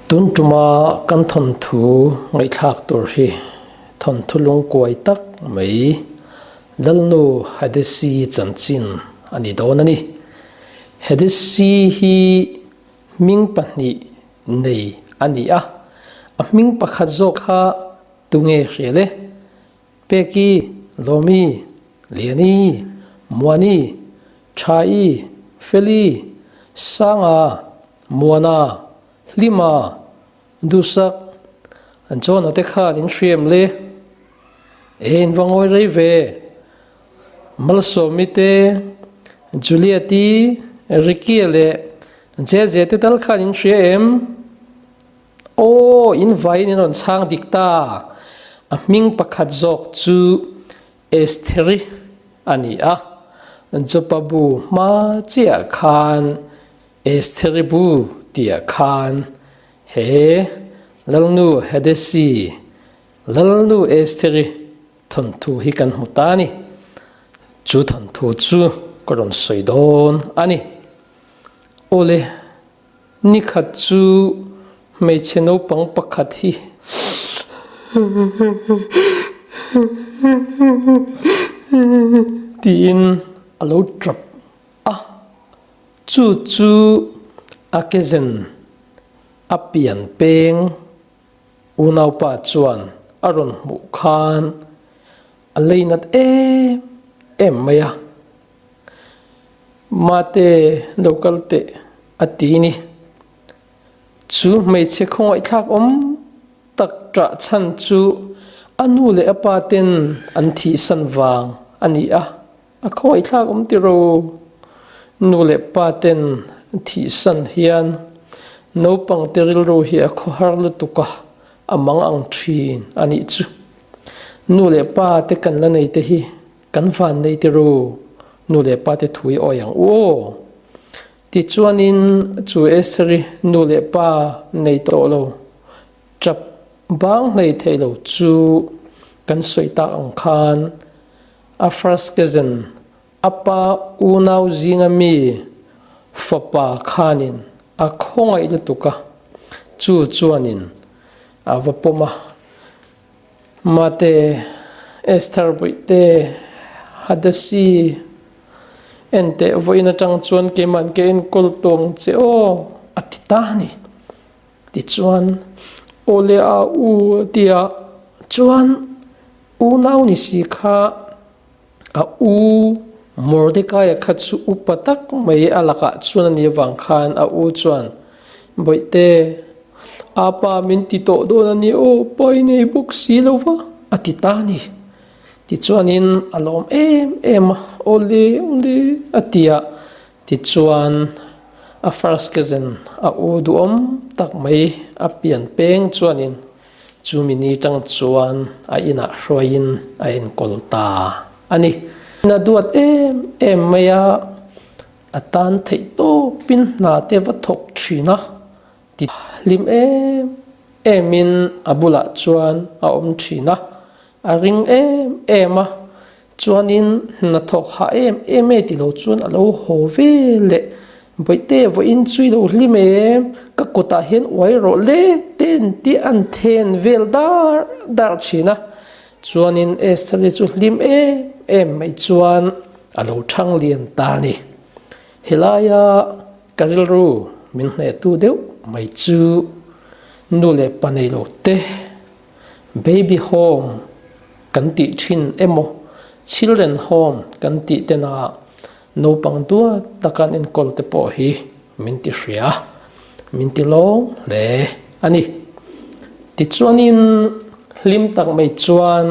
Tun tuma kan thawnthu ngaihthlak tur hi thawnthu lungkuai tak mai Lalnu Hadesi chanchin a ni dawn a ni. Hadesi hi hming pahnih nei a ni a, a hming pakhat zawk kha tunge hria le? Peki, Lawmi, Liani, Muani, Tha'i, Feli, Sanga, Muana, Hlima, Duhsak, John-a te khan in hriam le. E in va ngawi rei ve. Malsawmi te, Juliet-i, Ricky-a leh Jeze te tal khan in hria em? Aw, in vaiin in rawn chhang dik ta. A hming pakhat zawk chu Estheri a ni a, Jopa bu hma chiah khan Estheri bu tihah khan he Lalnu Hadesi, Lalnu Estheri thawnthu hi kan hmu ta a ni. Chu thawnthu chu ka rawn sawi dawn a ni. Awle, nikhat chu hmeichhe naupang pakhat hi tiin a lo tap a. Chu chu a kezen a pian peng unaupa chuan a rawn hmuh khan a leinat em em mai a, Mate lo kal teh a ti ni. Chu hmeichhe khawngaihthlak awm tak ṭah chhan chu a nu leh a pa ten an thihsan vang a ni a. A khawngaihthlak awm tiro. Nu leh pa ten thihsan hian naupang te rilru hi a khawhar lutuk a, a mang ang thin a nih chu. Nu leh pa te kan la nei te hi kan van nei tiro. Nu leh pa te thu i awi ang u aw. Tichuanin chu Estheri nu leh pa nei tawh lo tap bang hlei thei lo chu kan sawi tak ang khan A first cousin, a pa unau zinga mi fapa khanin a khawngaih lutuk a, chu chuanin a va pawm a. Mate, Esther Bawihte, Hadasi, enteh vawiin atang chuan keiman ka enkawl tawng che aw, a ti ta a ni. Tichuan, Awle a u a ti a, chuan Unau ni si kha a u Mordekaia kha chu upa tak mai a lakah chuan a nih avang khan a u chuan, Bawihte, apa min ti tawh dawn a ni aw, pa i nei bawk si lo va, a ti ta a ni. Tichuanin a lawm em em a, Awle, awle, a ti a. Tichuan a first cousin a u duhawm tak mai a pian peng chuanin Chumi ni tang chuan a inah hruaiin a enkawl ta a ni. A duat em em mai a, a tan theih tawpin hna te va thawk thin a, ti hlim em emin a bulah chuan a awm thin a, a ring em em a, Chuanin hnathawk hah em em e ti lo chuan a lo haw ve leh Bawihte vawiin chu i lo hlim em? Ka kutah hian uai rawh le ten tih an then vel dar dar thin a. Chuanin Esther-i chu hlim em em mai chuan a lo thang lian ta a ni. Helaia ka rilru min hnehtu deuh mai chu nu leh pa nei lo te Baby home kan tih thin emaw children home kan tih tena naupang duat taka an enkawl te pawh hi min ti hria, min ti lawm hle a ni. Tichuanin hlim tak mai chuan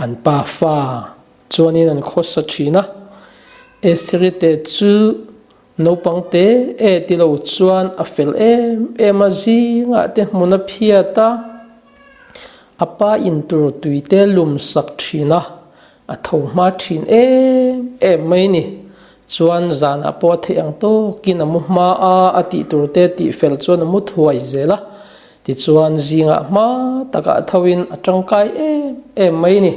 an pa fa chuanin an khawsa thin a, Estheri te chu Naupang te e ti lo chuan a fel em em a, zingah te hmun a phiat a, a pa in tur tui te lum sak thin a, a tho hma thin em em mai ni. Chuan zanah pawh a theih ang tawkin a mu hma a, a tih tur te tih fel chuan a mu thuai zel a, tichuan zingah hma takah tho in a tangkai em em mai ni.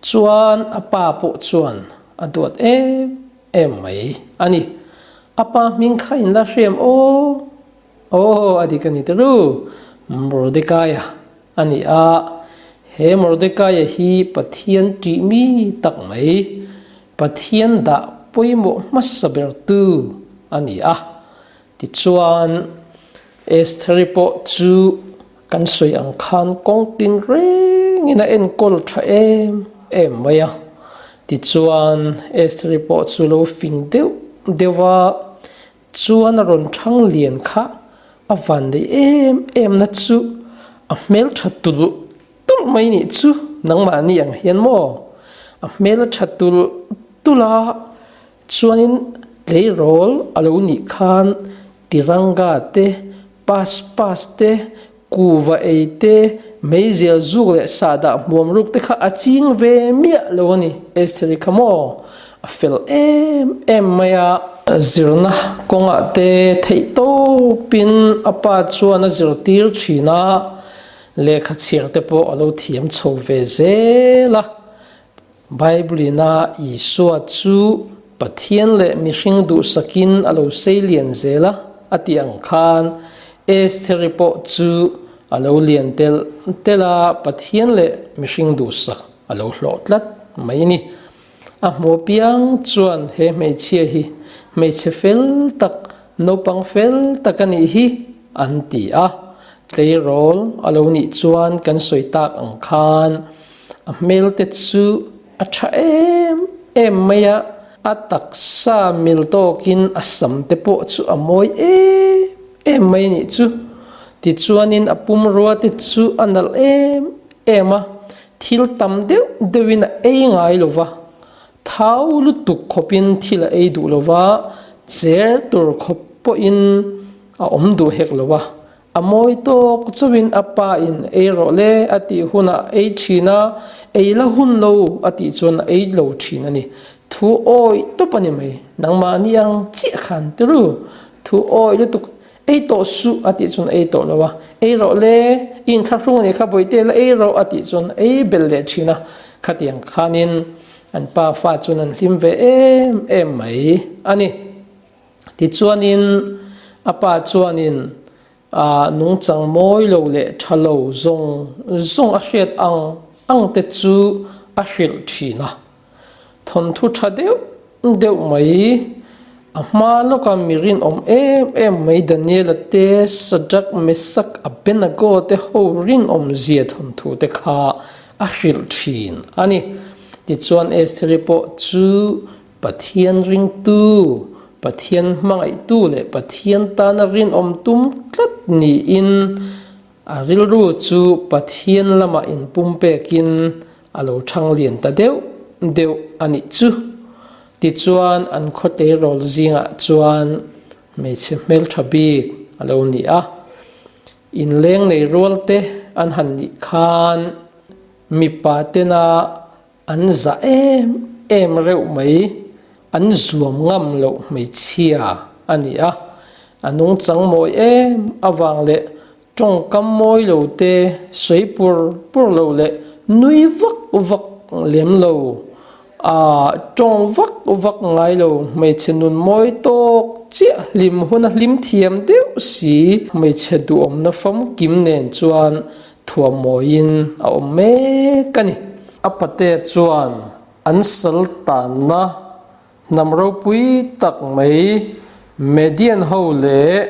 Chuan a pa pawh chuan a duat em em mai a ni. A pa hming kha in la hriam aw. Aw, a dik a ni ta ru. Mordekaia a ni a. He Mordekaia hi Pathian ṭih mi tak mai, Pathian dah pawimawh hmasa bertu a ni a. Tichuan, Estheri pawh chu kan sawi ang khan kawng tin rengin a enkawl tha em em mai a. Tichuan, Estheri pawh chu lo fing deuh deuh a, chuan a rawn thang lian kha a van nei em em na chu a hmel tha tulh tulh mai nih chu nangmahni ang hian maw? A hmel a tha tulh tulh a, Chuanin tleirawl a lo nih khan tiranga te, pas pas te, kuva ei te, meizial zuk leh sahdah hmuam ruk te kha a ching ve miah lo a ni. Estheri kha maw a fel em em mai a. Zirna kawngah te theihtawpin a pa chuan a zirtir thin a, lehkha chhiar te pawh a lo thiam chho ve zel a. Bible-ina Isua chu Pathian leh mihring duhsakin a lo sei lian zel a, a tih ang khan Estheri pawh chu a lo lian telh telh a, Pathian leh mihring duhsak a lo hlawh tlat mai a ni. A hmuh apiang chuan he hmeichhia hi hmeichhe fel tak, naupang fel tak a nih hi an ti a. Tleirawl a lo nih chuan kan sawi tak ang khan A hmel te chu a tha em em mai a, a taksa mil tawkin a sam te pawh chu a mawi em em mai nih chu. Tichuanin a pumrua te chu a nalh em em a, thil tam deuh deuhin a ei ngai lo va, thau lutuk khawpin thil a ei duh lo va, cher tur khawp pawhin a awm duh hek lo va. A mawi tawk chauhin a pa in ei rawh le a tih hunah ei thin a, ei la hun lo a tih chuan a ei lo thin a ni. Thu awi tawp a ni mai. Nangmahni ang chiah khan ti ru. Thu awi lutuk ei tawh suh a tih chuan ei tawh lo a, ei rawh le i inthlahrung a nih kha bawihte la ei rawh a tih chuan ei belh leh thin a. Khatiang khanin an pa fa chuan an hlim ve em em mai a ni. Tichuanin a pa chuanin a nungchang mawi lo leh tha lo zawng zawng a hriat ang ang te chu a hrilh thin a. Thawnthu tha deuh deuh mai, a hma lawka mi rinawm em em mai Daniela te, Shadrach, Meshach, Abednego te ho rinawm zia thawnthu te kha a hrilh thin a ni. Tichuan Estheri pawh chu Pathian ringtu, Pathian hmangaihtu leh Pathian tana rinawm tum tlat niin a rilru chu Pathian lamah inpumpekin a lo thang lian ta deuh deuh a nih chu. Tichuan an khawteirawl zingah chuan hmeichhe hmeltha bik a lo ni a. Inleng nei rualte an han nih khan mipa tena An za em em reuh mai, an zuam ngam loh hmeichhia a ni a, a nungchang mawi em avang leh tawngkam mawi lo te sawi pur pur lo leh nui vak vak lem lo, a tawng vak vak ngai lo hmeichhe nun mawi tawk chiah hlim huna hlim thiam deuh si hmeichhe duhawmna famkim nen chuan Thuammawiin a awm mek a ni. A pate chuan an sal tanna hnam ropui tak mai Median ho leh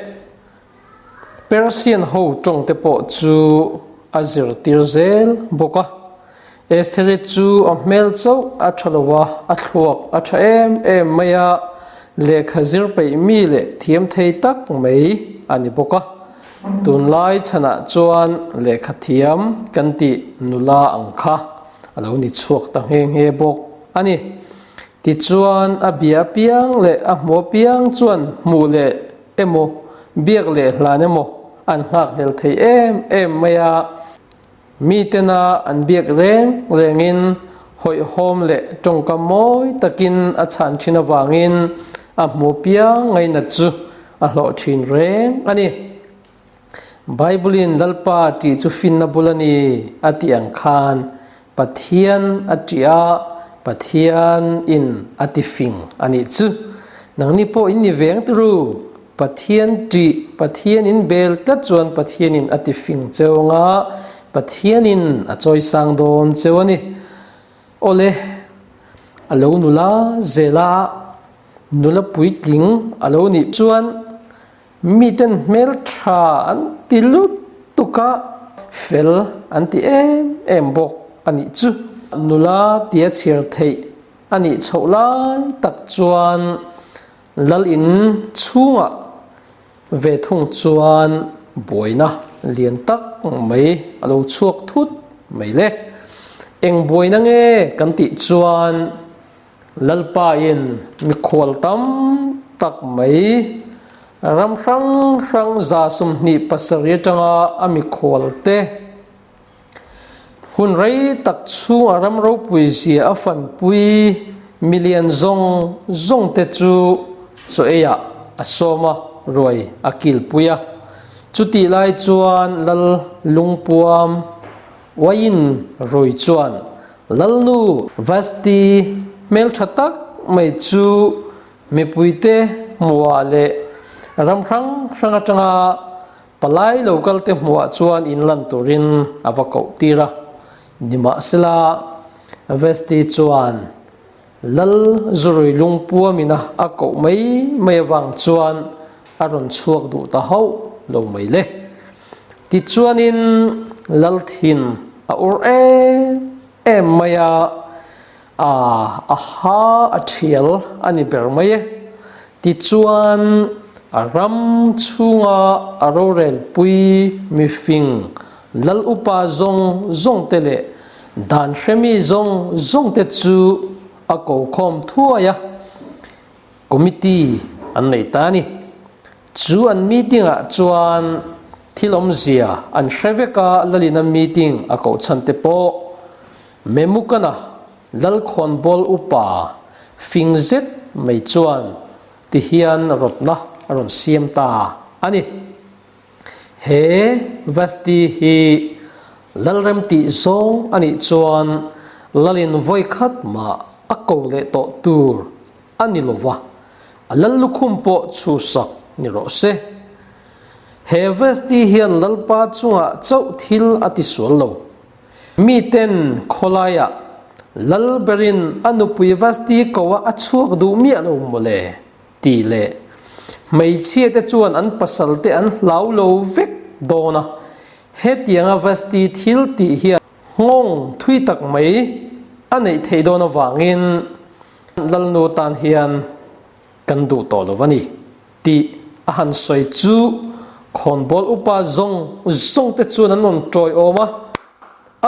Persian ho tawng te pawh chu a zirtir zel bawk a. Estheri chu a hmel chauh a tha lo a, a thluak a tha em em mai a, lehkha zir peih mi leh thiam thei tak mai a ni bawk a. Tunlai chhanah chuan lehkha thiam kan tih nula ang kha a lo ni chhuak ta nghe nghe bawk a ni. Tichuan a bia apiang leh a hmu apiang chuan hmuh leh emaw biak leh hlan emaw an nghakhlel thei em em mai a. Mitena an biak reng rengin hawihhawm leh tawngkam mawi takin a chhan thin avangin a hmu piang ngainat chu a hlawh thin reng a ni. Bible-in Lalpa tih chu finna bul a ni a tih ang khan Pathian a tih a, Pathianin a ti fing a nih chu. Nangni pawh in ni veng ti ru. Pathian ṭih, Pathian in bel tlat chuan Pathianin a ti fing cheu anga Pathianin a chawisang dawn cheu a ni. Awle, a lo nula zela nula puitling a lo nih chuan miten hmeltha an ti lutuk a, fel an ti em em bawk a nih chu. Nula tia chhiar theih a nih chhoh lai tak chuan Lal in chhungah ve thung chuan buaina lian tak mai a lo chhuak thut mai le. Eng buaina nge kan tih chuan Lalpa in mikhual tam tak mai ram hrang hrang 27 atanga a mikhual te Hun rei tak chhung a ram ropui zia a fanpui milian zawng zawng te chu chaw eiah a sawm a, ruai a kilpui a. Chutih lai chuan Lal Lungpuam uaiin rui chuan Lalnu Vasti hmeltha tak mai chu mipuite hmuhah leh ram hrang hrang atanga Palai lo kalte hmuhah chuan in lan turin a va koh tir a, nimahsela Vesti chuan Lal Zurui lungpuamin a a koh mai mai avang chuan a rawn chhuak duh ta hauh lo mai le. Tichuanin Lal thin a ur em em mai a, A a ha a thial a ni ber mai e. Tichuan, a ram chhunga a rorelpui mifing lal upa zawng zawng te leh dan hremi zawng zawng te chu a ko khawm thuai a, committee an nei ta a ni. Chu an meeting ah chuan thil awmzia an hre vek a, lalina meeting a koh chhan te pawh Memukana Lalkhawnbawl upa fing zet mai chuan ti hian rawtna a rawn siam ta a ni. He Vasti hi Lalrem tih zawng a nih chuan Lalin vawi khat mah a ko leh tawh tur a ni lo va, a Lal lukhum pawh chhuhsak ni rawh se. He Vasti hian Lalpa chungah chauh thil a tisual lo. Miten khawlaiah Lal berin a nupui Vasti ko a a chhuak duh miah lo mawle tih leh hmeichhia te chuan an pasal te an hlau lo vek dawn a, hetianga Vasti thil tih hian nghawng thui tak mai a neih theih dawn avangin Lalnu tan hian kan duh tawh lo a ni tih a han sawi chu khawnbawl upa zawng zawng te chuan an rawn tawiawm a,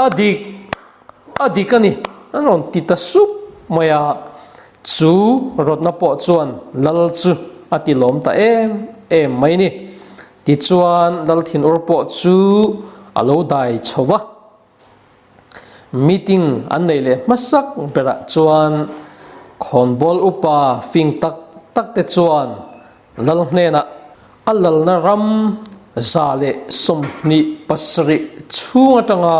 a dik a dik a ni an rawn ti ta sup mai a, chu rawtna pawh chuan lal chu a ti lawm ta em em mai ni. Tichuan lal thinur pawh chu a lo dai chho va. Meeting an nei leh hmasak berah chuan khawnbawl upa fing tak tak te chuan lal hnenah a lalna ram 127 chhung atanga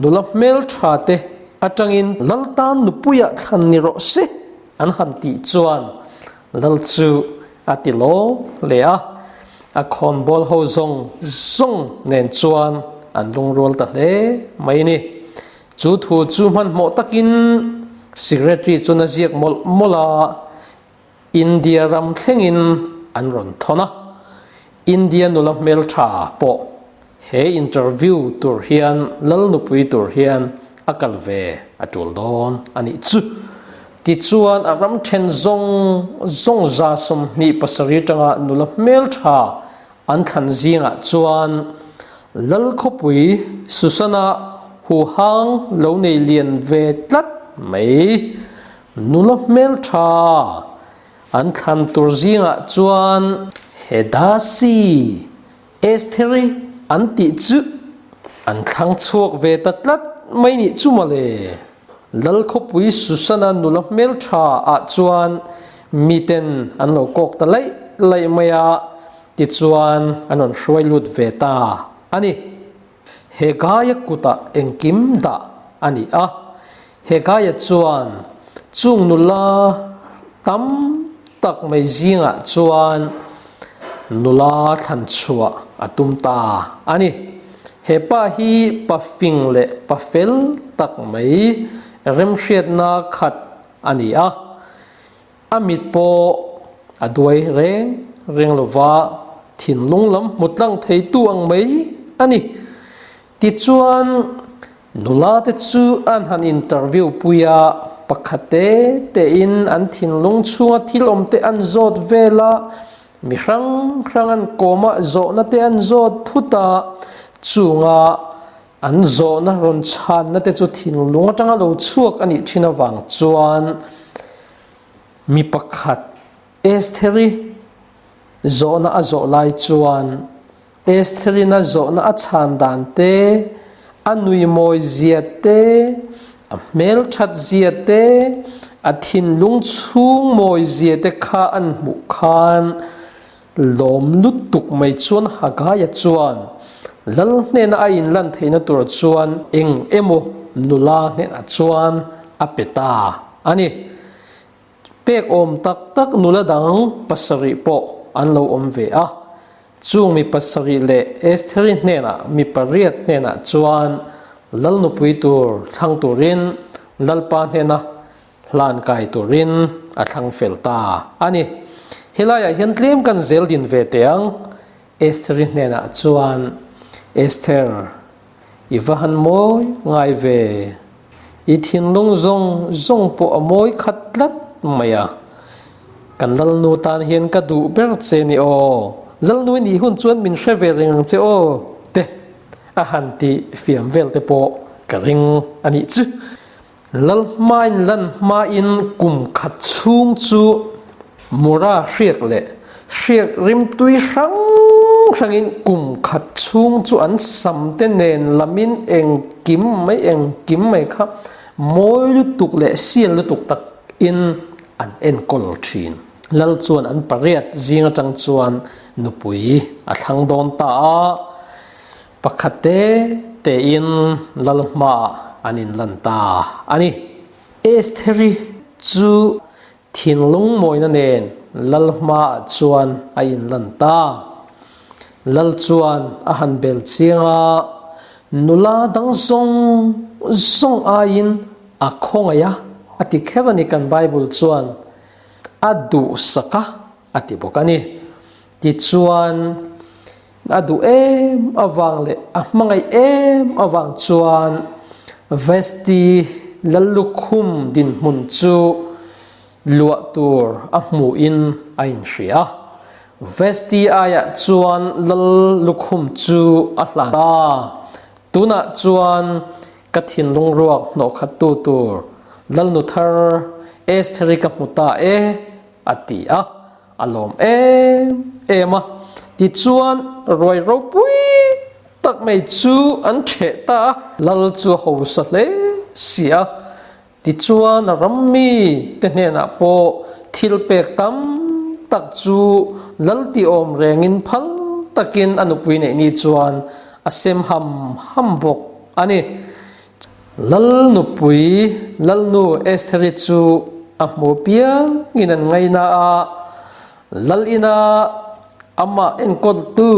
nula hmeltha te atangin lal tan nupuiah thlan ni rawh se an han tih chuan lal chu A ti lawm hle a, a khawnbawl ho zawng zawng nen chuan an lungrual ta hle mai a ni. Chu thu chu hmanhmawh takin Secretary chuan a ziak mawlh mawlh a, India ram thlengin an rawn thawn a, India nula hmeltha pawh He interview tur hian Lal nupui tur hian a kal ve a tul dawn a nih chu. Tichuan a ram then zawng zawng 27 tanga nula hmeltha an thlan zingah chuan Lal khawpui Susana huhang lo nei lian ve tlat mai nula hmeltha an thlan tur zingah chuan Hedasi Estheri an tih chu an thlang chhuak ve ta tlat mai nih chu mawle. Lal khawpui Susana nula hmeltha ah chuan miten an lo kawk ta laih laih mai a, tichuan an rawn hruai lut ve ta a ni. Hegaia kutah engkim dah a ni a, Hegaia chuan chung nula tam tak mai zingah chuan. Nula thlan chhuah a tum ta a ni. He pa hi pa fing leh pa fel tak mai remhriatna khat a ni a. A mit pawh a duai reng reng lova thinlung lam hmu tlang theitu ang mai a ni. Tichuan, nula te chu an han interview pui a, pakhat te tein an thinlung chhunga thil awm te an zawt vel a, mi hrang hrang an kawm a, zawhna te an zawt thut a, chunga an zawhna rawn chhanna te chu thinlung atanga lo chhuak a nih thin avang chuan mi pakhat Estheri zawhna a zawh lai chuan Estherina zawhna a chhan dan te, a nui mawi zia te, a hmelthat zia te, a thinlung chhung mawi zia te kha an hmuh khan lawm lutuk mai chuan Hagaia chuan Lal hnena a inlan theihna tur chuan eng emaw nula hnenah chuan a pe ta a ni. Pek awm tak tak nula dang pasarih pawh an lo awm ve a. Chung mi pasarih leh Estheri hnenah mi pariat hnenah chuan Lal nupui tur thlang turin Lalpa hnena hlan kai turin a thlang fel ta a ni. Helaiah hian tlem kan zel din ve teh ang. Estheri hnenah chuan, Esther, I va han mawi ngai ve. I thinlung zawng zawng pawh a mawi khat tlat mai a. Kan Lalnu tan hian ka duh ber che ni aw. Lalnu i nih hun chuan min hre ve reng ang che aw te a han ti fiam vel te pawh ka ring a nih chu. Lal hmain lan hmain kum khat chhung chu Mura hriak leh hriak rimtui hrang hrangin kum khat chhung chu an sam te nen lamin engkim mai engkim mai kha mawi lutuk leh sial lutuk takin an enkawl thin. Lal chuan an pariat zing atang chuan nupui a thlang dawn ta a. Pakhat te tein lal hmaah an inlan ta a ni. Estheri chu thinlung mawina nen lal hmaah chuan a inlan ta. Lal chuan a han bel chiang a, nula dang zawng zawng aiin a khawngaih a, a ti kher a ni kan Bible chuan a duhsak a, a ti bawk a ni. Tichuan, a duh em avang leh a hmangaih em avang chuan Vesti Lallukhum dinhmun chu luah tur a hmuhin a inhria. Vesti aiah chuan Lallukhum chu a hlan ta. Tunah chuan ka thinlung ruak hnawhkhattu tur Lalnu thar Estheri ka hmu ta e, a ti a. A lawm em em a, tichuan ruai ropui tak mai chu an ṭheh ta a. Lal chu a hausa hle si a, tichuan a ram mi te hnenah pawh thil pek tam tak chu lal ti awm rengin phal takin a nupui neih ni chuan a sem ham ham bawk a ni. Lal nupui Lalnu Estheri chu a hmu piangin an ngaina a, Lal ina amah enkawltu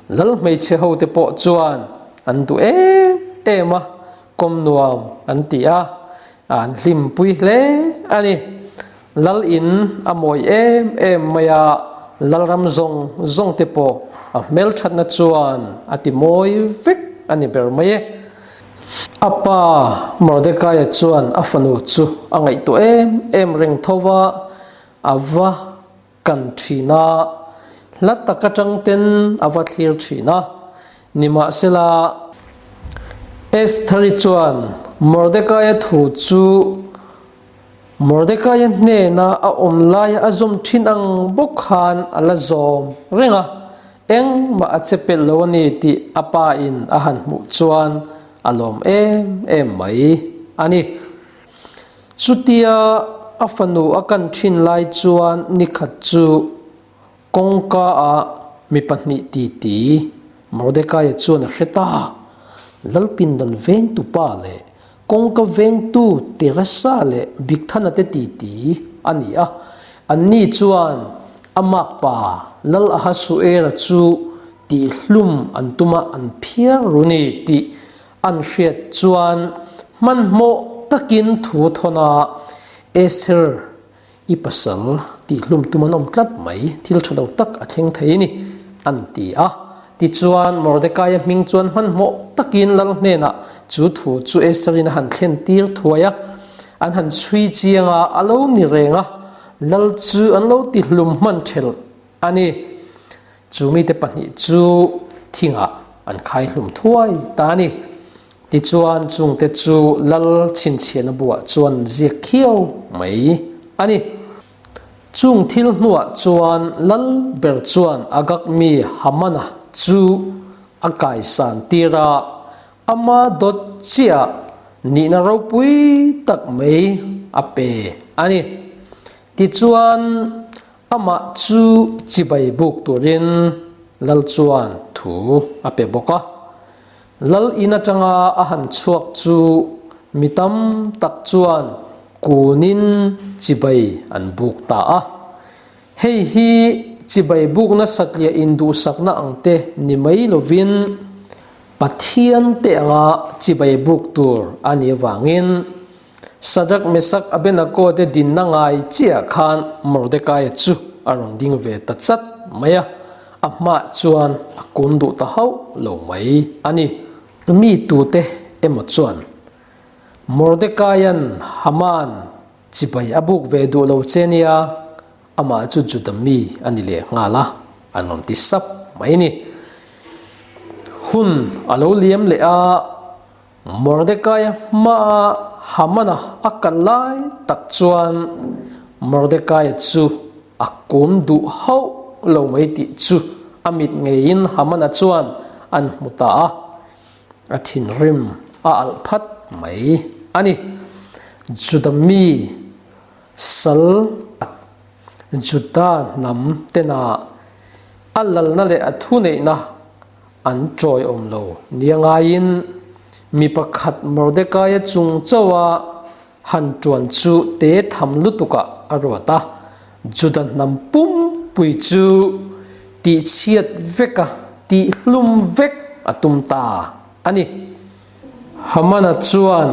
Lal hmeichhe hote pawh chuan an duh em em a, kawm nuam an ti a, an hlimpui hle a ni. Lal in a mawi em em mai a, Lalram zawng zawng te pawh a hmelthatna chuan a ti mawi vek a ni ber mai e. A pa Mordekaia chuan a fanu chu a ngaihtuah em em reng tho va, a va kan thin a, hla tak atang ten a va thlir thin a. Nimahsela, Estheri chuan Mordekaia thu chu Mordekaia hnena a awm laia a zawm thin ang bawk khan a la zawm reng a, engmah a che pelh lo a ni tih a pa in a han hmuh chuan a lawm em em mai a ni. Chutia a fanu a kan thin lai chuan nikhat chu Kawngka ah mi pahnih titi Mordekaia chuan a hre ta. Lalpindan vengtu pa leh kawngka vengtu Teresa leh Bigthana te titi a ni a. Anni chuan A makpa Lal Ahasuera chu tihhlum an tum a, an phiar ru ni tih an hriat chuan hmanhmawh takin thu thawn a, Esther i pasal tihhlum tum an awm tlat mai, thil tha lo tak a thleng thei a ni, an ti a. Tichuan Mordekaia hming chuan hmanhmawh takin lal hnenah chu thu chu Esther-in a han thlen tir thuai a, an han chhui chiang a, a lo ni reng a, Lal chu an lo tihlum hman thelh a ni. Chu mite pahnih chu thingah an khaihlum thuai ta a ni. Tichuan chungte chu lal chhinchhiahna buah chuan ziak khiau mai a ni. Chung thil hnuah chuan lal ber chuan Agag mi Hamana chu a kaisan tir a, ama dawt chiah nihna ropui tak mai a pe a ni. Tichuan amah chu chibai buk turin lal chuan thu a pe bawk a. Lal in atanga a han chhuak chu mi tam tak chuan kunin chibai an buk ta a. Hei hi chibai bukna satliah induhsakna ang te ni mai lovin Pathian te anga chibai buk tur a nih avangin Shadrach, Meshach, Abednego te dinna ngai chiah khan Mordekaia chu a rawn ding ve ta chat mai a, a hmaah chuan a kun duh ta hauh lo mai a ni. Mi tute emaw chuan Mordekaia'n Haman chibai a buk ve duh lo che nia, amah chu Juda mi a ni leh nghal a, an rawn ti sap mai a ni. Hun a lo liam leh a. Mordekaia hmaa Hamana a kal lai tak chuan Mordekaia chu a kun duh hauh lo mai tih chu a mit ngeiin Hamana chuan an hmu ta a, a thinrim a alh phat mai a ni. Juda mi sal Juda hnam tena a lalna leh a thuneihna An ṭawiawm lo nia ngaiin mi pakhat Mordekaia chung chauha han ṭuan chu te tham lutukah a ruat a, Juda hnam pumpui chu tihchhiat veka tihhlum vek a tum ta a ni. Hamana chuan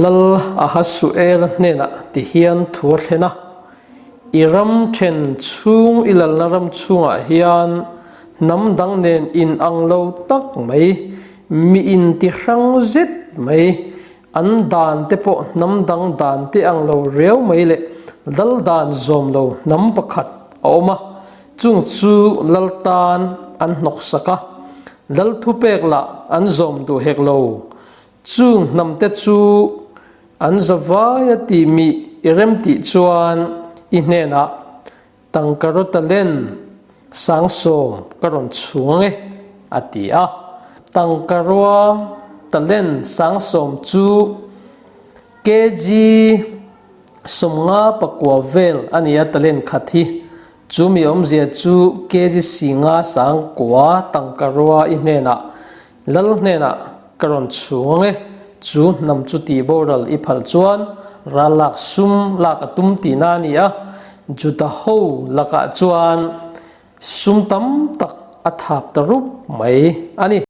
Lal Ahasuera hnenah tihian thu a thlen a, I ram then chhung i lalna ram chhungah hian hnam dang nen in ang lo tak mai, mi inti hrang zet mai, an dan te pawh hnam dang dan te ang lo riau mai leh lal dan zawm lo hnam pakhat a awm a, chung chu lal tan an hnawksak a, lal thupek lah an zawm duh hek lo. Chung hnamte chu an zavai a tih mi i rem tih chuan i hnenah tangka talent sangsawm ka rawn chhung ang e, a ti a. Tangkarua talent sangsawm chu kg 54 vel a ni a talent khat hi. Chu mi awmzia chu kg singa sangkua tangkarua i hnenah Lal hnenah ka rawn chhung ang e, chu hnam chu tih boral i phal chuan ral lak sum lak a tum tihna a ni a, Juda ho lakah chuan sum tam tak a thap ta rup mai a ni.